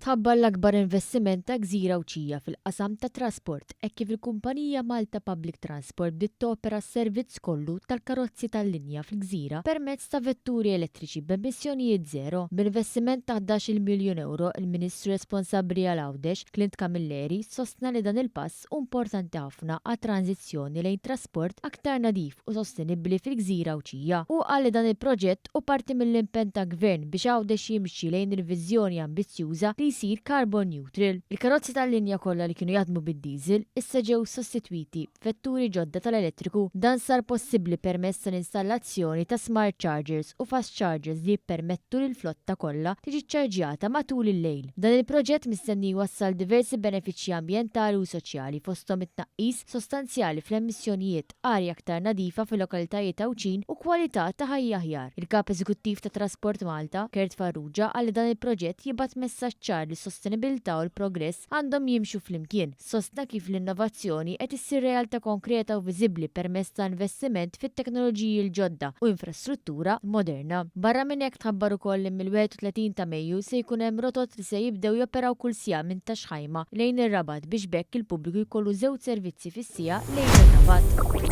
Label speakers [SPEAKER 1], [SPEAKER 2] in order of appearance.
[SPEAKER 1] Tħabbar l-akbar investiment ta' gżira Għawdxija fil-qasam tat-trasport hekk kif il-kumpanija Malta Public Transport bdiet topera s-servizz kollu tal-karozzi tal-linja fil-gżira permezz ta' vetturi elettriċi b'emissjonijiet żero. B'investiment ta' 11-il miljun ewro, il-Ministru responsabbli għal Għawdex, Clint Camilleri, sostna li dan il-pass hu importanti ħafna għat-tranżizzjoni lejn trasport aktar nadif u sostenibbli fil-gżira Għawdxija. Hu qal li dan il-proġett hu parti mill-impenn ta' Gvern biex Għawdex jimxi lejn il-viżjoni ambizzjuża li jsir carbon neutral. Il-karozzi tal-linja kollha li kienu jaħdmu bid-diesel issa ġew sostitwiti b'vetturi ġodda tal-elettriku. Dan sar possibbli permezz tal-installazzjoni ta' smart chargers u fast chargers li jippermettu lill-flotta kollha tiġi ċċarġjata matul il-lejl. Dan il-proġett mistenni jwassal diversi benefiċċji ambjentali u soċjali fosthom it-tnaqqis sostanzjali fl-emissjonijiet, arja aktar nadifa fil-lokalitajiet Għawdxin u kwalità ta' ħajja aħjar. Il-Kap Eżekuttiv ta' Trasport Malta, Kurt Farrugia qal li dan il-proġett jibgħat messaġġ ċar li s-sostenibilità u l-progress għandhom jimxu flimkien. Sostna kif l-innovazzjoni qed issir realtà konkreta u viżibbli permezz ta' investiment fit-teknoloġiji l-ġodda u infrastruttura moderna. Barra minn hekk tħabbar ukoll li mill-31 ta' Mejju se jkun hemm rotot li se jibdew joperaw kull siegħa minn Ta' Xħajma lejn ir-Rabat biex b'hekk il-pubbliku jkollu żewġ servizzi fis-siegħa lejn ir-Rabat.